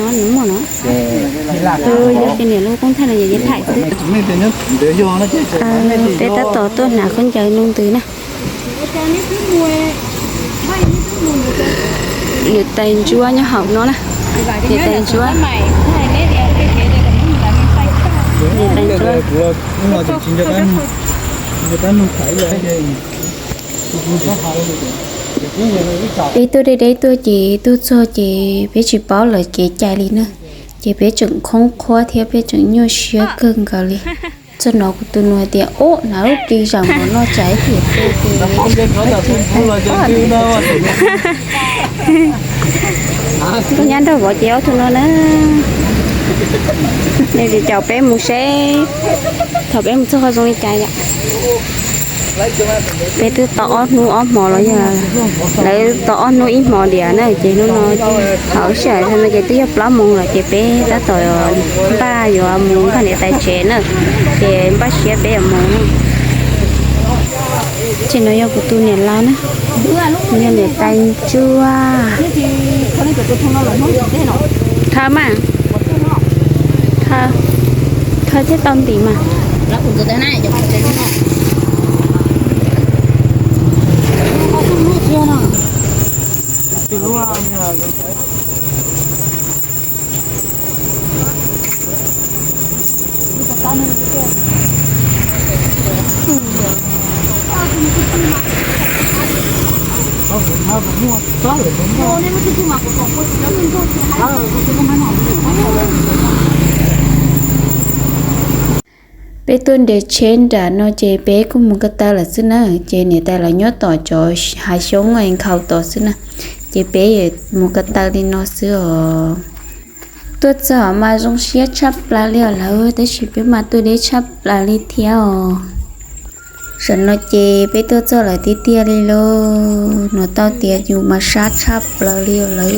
Nws muaj no. Yog ces niam lub koob thaij no yog yeej thaij xwb. Peb tab tom tuaj hnav khaub ncaws noj ntws na. Niam tais ntsuab nyob hauv no na. Niam tais ntsuab. Niam tais ntsuab. Peb tuaj deb deb tuaj ces tuaj txog ces peb tsis paub lawv kev cai li na. Ces peb tseem khoob qhuab thiab peb tseem nyuaj siab kawg nkaus li. Txog no kuv tus nus hais tias, ub, hnav lub plis zaum mov no tsam ib tiam peb ces tuaj nyab nrog vauv ces ob tug no na. Nws tsis caum peb mus seb thaum peb mus txog qhov zoo li cas yom. Peb twb tau ob hnub ob hmo los yog lawv tau ob hnub ib hmo diam na, ces hnub no thaum sij hawm no ces twb yog plaub moos lawm ces peb tab tom npaj yuav mus npaj niam tais tsev na, ces npaj siab peb yuav mus na. Tsev no yog kuv tus niam laus na, yog niam tais ntsuab. Thawj mas, thawj thiab tau ntim mas. Peb tuaj nres tsheb nram no ces peb kuj mus ko taw lawm xwb na, ces niam tais lawv nyob tom cov hav xyoob nkhaus tod xwb na, ces peb mus ko taw li no xwb os. Tuaj txog mas zoo siab tshaj plaws li os lawv, tab sis peb mas tuaj deb tshaj plaws li thiab os. Tam no ces peb tuaj txog lawm tiag tiag li lauj, hnov tau tias yus mas sab tshaj plaws li os lawv.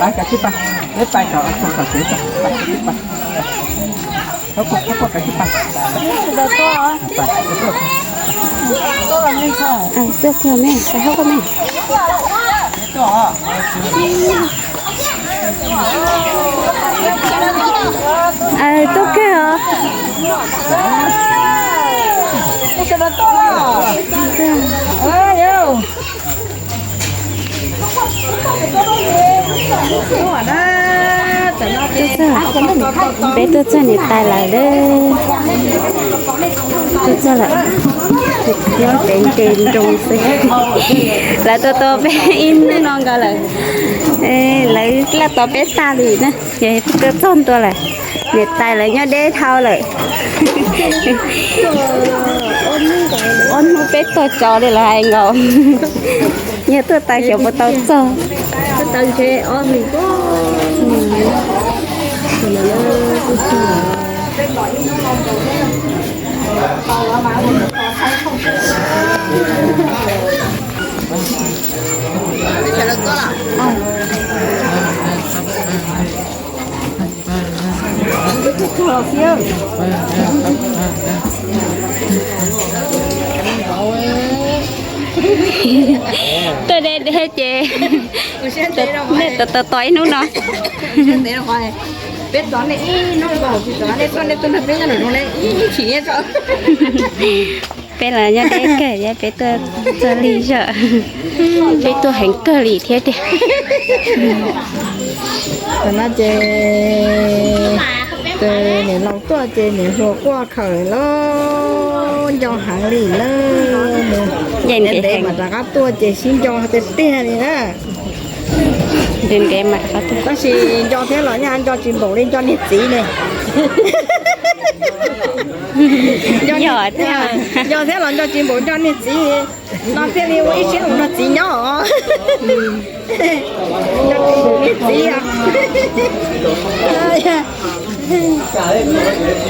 Tuaj kawg me, pais hauv koj me. Tuaj kawg os. Peb tuaj txog niam tais lawm, tuaj txog lawm, nyob pem ntses nroos xwb. Lawv tua tau peb ib hnub no nkaus lawm, lawv laj tos peb tag li na, ces tuaj txog ntua lawm. Niam tais lawv nyob deb dhau lawm. Ob hnub peb tuaj tso li lawv hais nkaus. Yog tuaj taw xyov puas tau txog. Tuaj deb deb ces nej tos tos ib hnub no. Peb tos nej ib hnub no, nej tuaj nej tuaj nrog peb nyob nram zoov ne, ib chim nyob tso. Peb los nyob deb kawg, peb tuaj txog lig zog, peb tuaj heev kawg li thiab tiag. Tam no ces tus niam laus tuaj ces niam hluas quaj khawm lawm, nco heev li na. Ntev ntev mas rov qab tuaj ces sib nco tiag tiag li na. Ntev ntev mas rov qab tuaj. Tab sis nco thiab los yeej nco tsis npaum li nco niag txiv ne. Yog thiab, nco thiab los nco tsis npaum nco niag txiv. No thiaj li ua ib siab mus nrog txiv nyob os. Nco tsis npaum niag txiv os.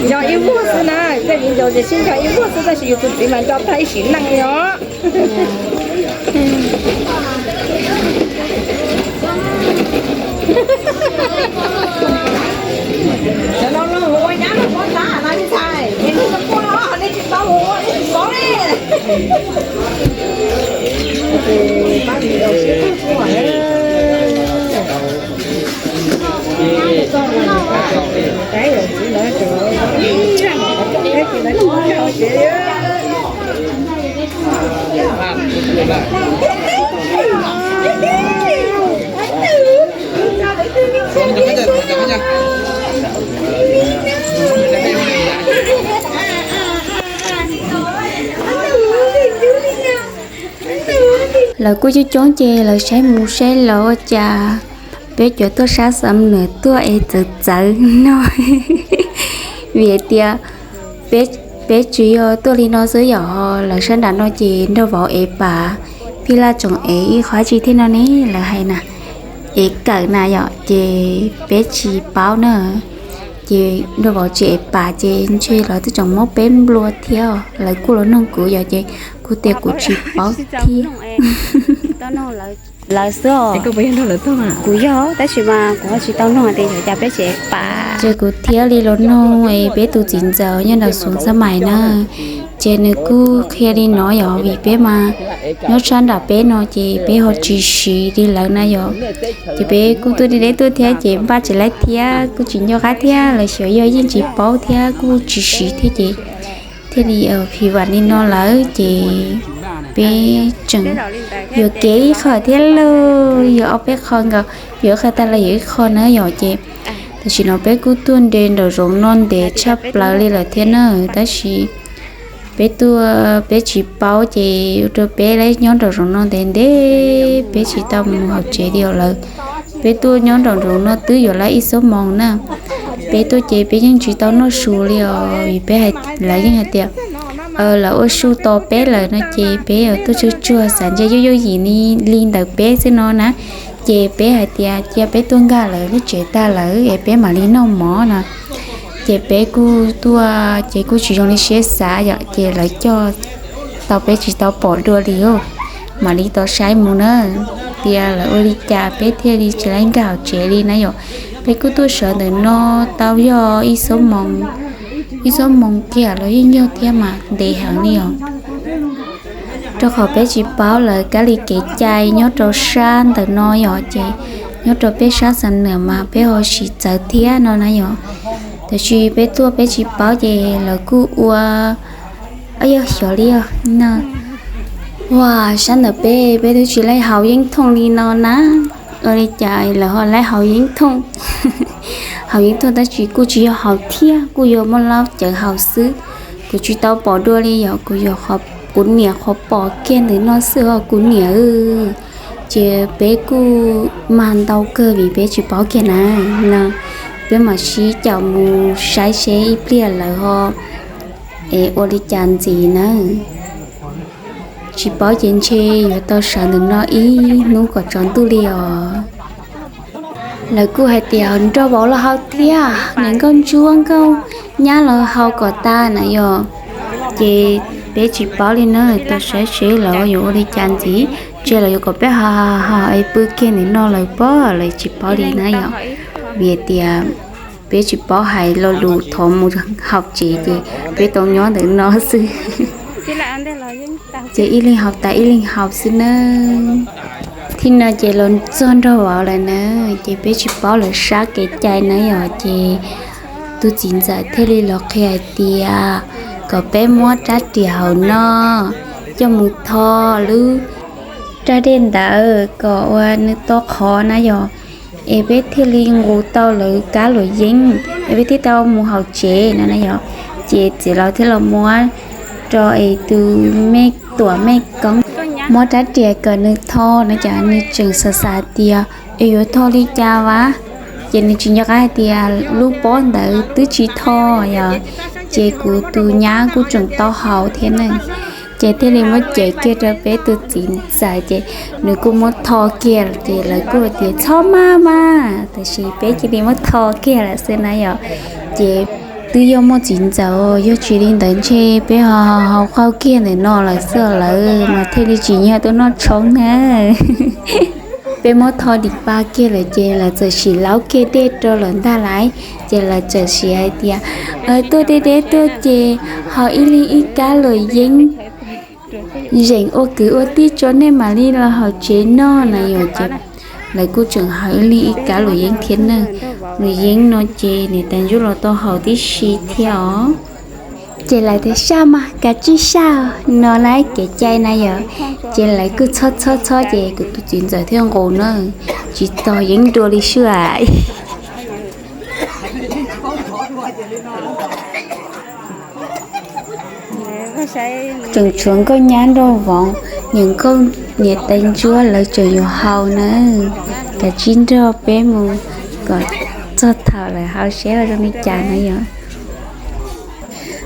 Nco ib vuag xwb na, tej viv ncaus ces sib nco ib vuag xwb tab sis yus tus txiv mas nco tag ib sim neej li os. Cov no luag ua nyab luag muab tab no ntxhais, es nej tsis paub los nej tsis tau ua, nej tsis paub ne. Lawv kuj coob coob ces lawv saib mus saib los ua cas peb cov tuaj sab Xam Nuam tuaj es txawv txawv no. Vim hais tias peb tsis yog tuaj li no xwb yom, lawv sab nram no ces nraug vauv ev pas, phij laj tsoom ev ib qho dab tsi thiab no ne lawv hais na, ev kawm na yom, ces peb tsis paub na. Ces nraug vauv tsis ev pas ces ntshe lawv twb tseem muab peb nplua thiab, lawv kuj los nug kuv yom, ces kuv tias kuv tsis paub thiab. Lawv xwb os. Kuv yog, tab sis mas kuv ho tsis tau nug tias yuav cas peb tsis ev pas. Ces kuv thiaj li los nug es peb tus txiv ntxawm nyob nram Xeev Xab Mais na, ces nws kuj qhia li no yom, vim peb mas nyob sab nram peb no ces peb ho tsis siv li lawv na yom. Ces peb kuj tuaj deb deb tuaj thiab ces npaj tsis laib thiab kuj tsis nco qab thiab, los sis yog yeej tsis paub thiab kuj tsis siv thiab ces thiaj li phim vam li no lawm ces peb tseem yuam kev ib qho thiab lauj, yuav ob peb qho nkaus, yuav ib qho tag los yuav ib qho na yom. Ces tam sim no peb kuj tuaj nres nraum zoov no ntev tshaj plaws li lawm thiab na, tab sis peb tuaj peb tsis paub ces ua rau peb nyob nraum zoov no ntev ntev, peb tsis tau mus hauv tsev li lawm. Peb tuaj nyob nraum zoov no twb yuav lawm ib xuab moos na. Peb tuaj ces peb yeej tsis tau noj su li os, vim peb, lawv yeej hais tias lawv ua su tos peb lawm no ces peb tuaj tsuag tsuag xav ntsia yooj yooj yim li ntawm peb xwb no na. Ces peb hais tias cia peb tuaj nkag lawv lub tsev tag lawm es peb mam li noj mov no. Ces peb kuj tuaj ces kuj tsis zoo li siab xav yom, ces lawv coj tau peb tsis tau pom dua li os. Mam li tau saib mus na, tias lawv ua li cas peb thiaj li tsis laib nkag hauv tsev li na yom. Peb kuj tuaj sawv ntawm no tau yog ib xuab moos, ib xuab moos kiag los yeej yog thiab mas ntev heev li os. Rau qhov peb tsis paub lawv kab li kev cai nyob rau sab ntawm no yom, ces nyob rau peb sab Xam Nuam mas peb ho siv txawv thiab no na yom. Tiam sis peb tuaj peb tsis paub ces lawv kuj ua, yog xyov li os no. Ua, sab ntawm peb, peb twb tsis laib haus yeeb thooj li no na. Ua li cas lawv ho laib haus yeeb thooj? Haus yeeb thooj tab sis kuj tsis yog haus thiab, kuj yog muab laub cawv haus xwb. Kuv tsis tau pom dua li yom, kuv yog, kuv niam qhuav pom kiag ntawm no xwb os kuv niam. Ces peb kuj mag ntau kawg vim peb tsis paub kiag na. No, peb mam sib caum mus saib seb ib pliag lawv ho es ua li cas ntxiv na. Tsis paub ces ntshe yuav tau sawv ntawm no ib hnub kom tsaus ntuj li os. Lawv kuj hais tias nraug vauv los haus thiab, niam nkauj ntsuab nkauj nyab los haus kom tas na yom. Ces peb tsis paub li na, tuaj saib seb lawv yuav ua li cas ntxiv, ntshe lawv yuav kom peb haus haus es pw kiag ntawm no lawm pob, lawv tsis paub li na yom. Vim tias peb tsis paub hais lo lus thov mus haus tsev ces peb tau nyob ntawm no xwb. Ces ib leeg haus tas ib leeg haus xwb na. Thib no ces los txog nraug vauv lawm na, ces peb tsis paub lawv sab kev cai na yom, ces tus txiv ntxawm thiaj li los qhia hais tias kom peb muab rab riam hauv no coj mus tho lub rab dej ntawd kom ua nws to qhov na yom, es peb thiaj li nqus tau lawv kab luam yeeb es peb thiaj tau mus haus tsev no na yom. Ces txiv laus thiaj los muab rau es tus me tuam me koob muab rab riam kom nws tho no ces nws tseem xav xav tias es yuav tho li cas vas, ces nws tsis nco qab hais tias lub pob ntawd twb tsis tho yom. Ces kuv tus nyab kuj tseem tau haus thiab ne, ces thiaj li muab cev kiag rau peb tus txiv ntxawm ces nws kuj muab tho kiag ces lawv kuj hais tias txhob maj maj, tab sis peb cia li muab tho kiag lawm xwb na yom. Ces twb yog muaj txiv ntxawm, yog tsis li ntawd ntshe peb ho haus qaug kiag ntawm no lawm xwb, lawv mas thiaj li tsim nyog tuaj noj tshoob na. Peb muab tho dim pa kiag lawm ces lawv txawm sim laub kiag dej rau lawm ntag lauj. Ces lawv txawm sim hais tias, tuaj deb deb tuaj ces haus ib lig ib kab luam yeeb, zeem ua kwv ua tij tso nej mam li los hauv tsev noj na yom. Ces lawv kuj tseem haus ib lig ib kab luam yeeb thiab na. Luam yeeb no ces niam tais ntsuab los tau haus tib si thiab os. Ces lawv tias saj mas kav tsij saj no na, kev cai na yom. Ces lawv kuj txhob txhob txhob ces kuv tus txiv ntxawm thiaj nqus na, tsis txog yeeb dua li sua. Tseem tshuav nkauj nyab nraug vauv, niam nkauj niam tais ntsuab lawv tseem yuav haus na. Kav tsij nrog peb mus kom txog thaum lawv haus seb ua zoo li cas na yom.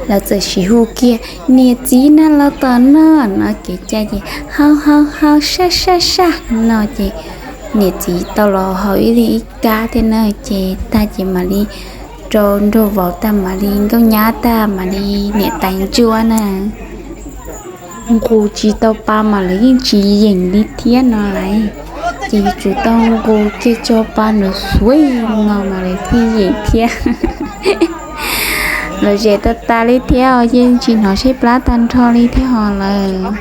Lawv txawm sim hu kiag niam txiv na los tom no no, kev cai ces haus haus haus saj saj saj no ces niam txiv tau los haus ib lig ib kab thiab na. Ces tag ces mam li rau nraug vauv tag mam li nkauj nyab tag mam li niam tais ntsuab na. Nqus tsis tau pa mas lawv yeej tsis yeem li thiab no lauj. Ces yuav tsum tau nqus kiag tso pa nws xuav no mas lawv thiaj yeem thiab. Lawv zem tag tas li thiab os, yeej tsis hnov seb plab tag nrho li thiab hos lawm.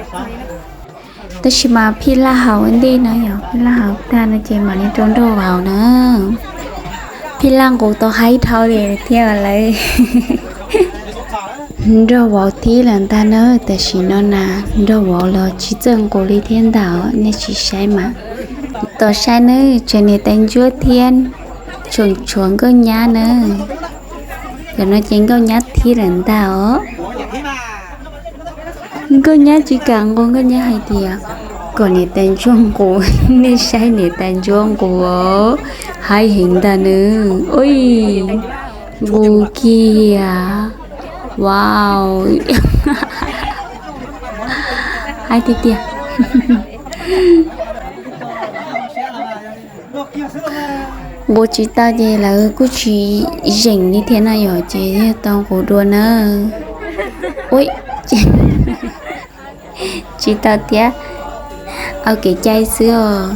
Tab sis mas Phij Laj haus ua ntej no yog Phij Laj haus tag no ces mam li rau nraug vauv na. Phij Laj nqus tau haib dhau li thiab lawm. Nraug vauv thib lawm ntag na, tam sim no na, nraug vauv los tsis txawj nqus li thiab ntag, nej tsis saib mas. Tos saib nawb, tshuav niam tais ntsuab thiab tseem tshuav nkauj nyab na. Tam no ces nkauj nyab thib lawm ntag os. Nkauj nyab tsis kam nqus, nkauj nyab hais tias kom niam tais ntsuab nqus, nej saib niam tais ntsuab nqus os, haib heev ntag nawb. Ui, nqus kiag, wow, haib tiag tiag. Nqus tsis tau ces lawv kuj tsis zeem li thiab no yom, ces yog tau nqus dua na. Ui, tsis tau thiab, ua kev cai xwb os.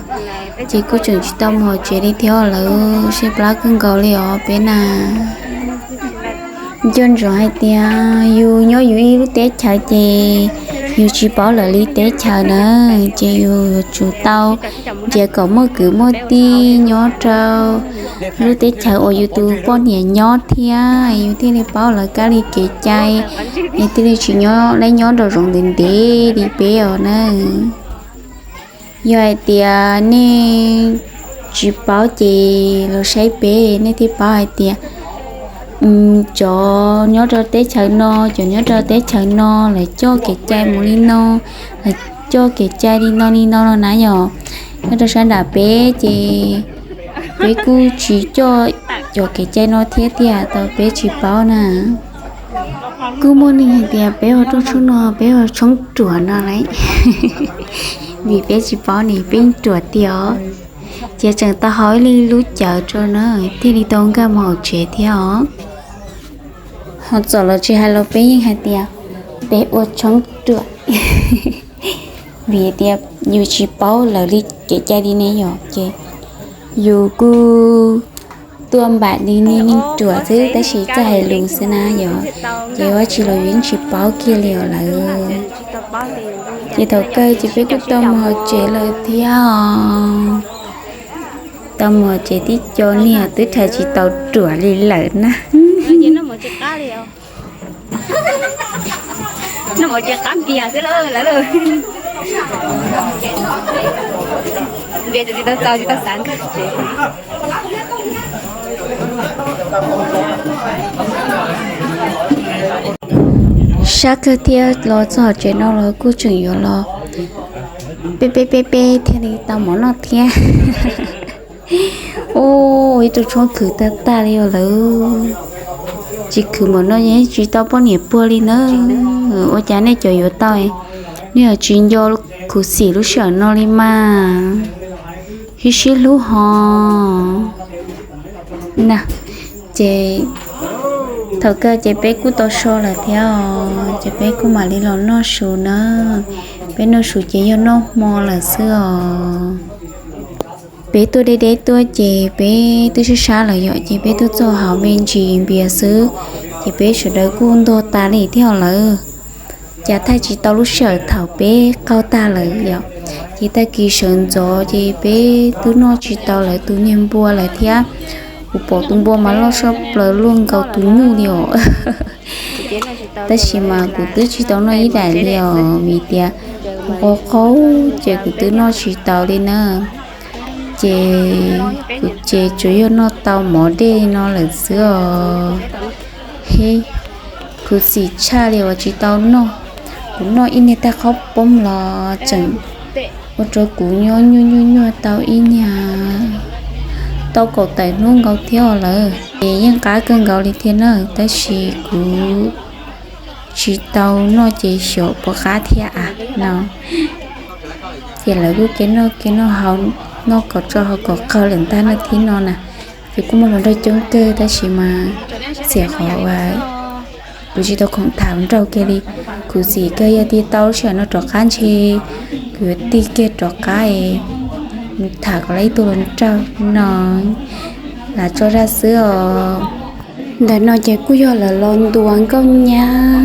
Ces kuj tseem tsis tau mus hauv tsev li thiab lawm, seb plab kawg nkaus li os peb na. Nco ntsoov hais tias yus nyob yus ib lub teb chaws ces yus tsis paub lawv li teb chaws na, ces yus yuav tsum tau nrhiav kom muaj kwv muaj tij nyob rau lub teb chaws uas yus tus poj niam nyob thiab yus thiaj li paub lawv kab li kev cai, es thiaj li tsis nyob, neb nyob nraum zoov ntev ntev li peb os na. Yog hais tias nej tsis paub ces los saib peb, nej thiaj paub hais tias cov nyob rau teb chaws no, cov nyob rau teb chaws no lawv coj kev cai mus li no, lawv coj kev cai li no li no no na yom. Nyob rau sab nram peb ces peb kuj tsis coj cov kev cai no thiab tiag, tau peb tsis paub na. Kuj muaj neeg hais tias peb ua rooj tshoob no peb ua tshoob ruam no lauj, vim peb tsis paub ne peb yeej ruam tiag os. Ces tseem tau haus ib li lub cawv rau na, thiaj li tau nkag mus hauv tsev thiab os. Ho txom los tsis hais los peb yeej hais tias peb ua tshoob ruam, vim tias yus tsis paub lawv li kev cai li ne yom, ces yus kuj tuaj npam li niag neeg ruam xwb tab sis txawj hais lus xwb na yom. Ces ua tsis los yus yeej tsis paub kiag li os lawm. Ces thaum kawg ces peb kuj tau mus hauv tsev lawm thiab. Tau mus hauv tsev tib co niag twb rhais tsis tau ruam li lawm na. Sab kawg thiab los txog hauv tsev no los kuj tseem yuav los peb peb peb peb thiaj li tau mov noj thiab. Ua ib tug tshoob khwv tag tag li os lawm. Tsis khwv mov noj yeej tsis tau poj niam puag li na. Ua cas nej cov yuav tau, nej yuav tsis nco khuv xim lub sij hawm no li mas. Sib sib hlub ho na. Ces thaum kawg ces peb kuj tau so lawm thiab os, ces peb kuj mam li los noj su na. Peb noj su ces yog noj hmo lawm xwb os. Peb tuaj deb deb tuaj ces peb twb sab sab lawm yom, ces peb tuaj txog hauv me ntsis npias xwb, ces peb sawv daws kuj ntuag tas li thiab lawm. Cas thaij tsis tau lub sij hawm thaum peb qaug tag lawm yom. Ces tag kis sawv ntxov ces peb twb noj tsis tau lawv tus niag npua lawm thiab. Kuv pom tus npua mas loj sab plaws luaj nkaus tus nyuj li os. Tab sis mas kuv twb tsis tau noj ib daim li os vim tias kuv qaug qaug ces kuv twb noj tsis tau li na. Ces kuv ces tsuas yog noj tau mov dej no lawm xwb os. He, khuv xim tshaj li uas tsis tau noj. Kuv noj ib niag tag qhob poob los tseem ua rau kuv nyuaj nyuaj nyuaj nyuaj tau ib niag, tau kaum tawm hnub nkaus thiab lawm. Ces yeej qab kawg nkaus li thiab na, tab sis kuv tsis tau noj ces xyov puas qab thiab a no. Ces lawv kuj kev noj kev noj haus, noj kom tsau haus kom qaug lawm ntag no thiab no na. Ces kuj muaj hluas nraug coob kawg tab sis mas txhiam qhov uas kuv tsis tau khoom tham hluas nraug kiag li. Khuv xim kawg, yog tias tau lub sij hawm no rov qab ntshe kuv yuav tig kiag rov qab es mus tham kom lawv ib tug hluas nraug no, lam tso zaj xwb os. Ntawm no ces kuj yog lawv los ntuas nkauj nyab,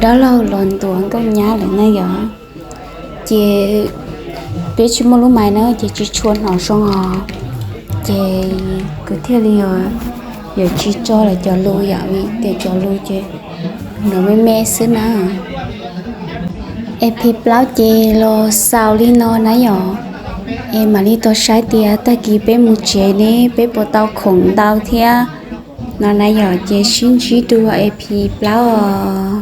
dab laug los ntuas nkauj nyab lawm na yom. Ces peb tsis muaj lub maiv na ces tsis tshua hnov zoo os. Ces kuv thiaj li yuav tsis tso lawv cov lus yom, vim tias cov lus ces hnov me me xwb na. E P plaub ces los xaus li no na yom. Es mam li tau saib tias tag kis peb mus tsev ne peb puas tau khoom ntau thiab no na yom. Ces sib ntsib dua E P plaub os.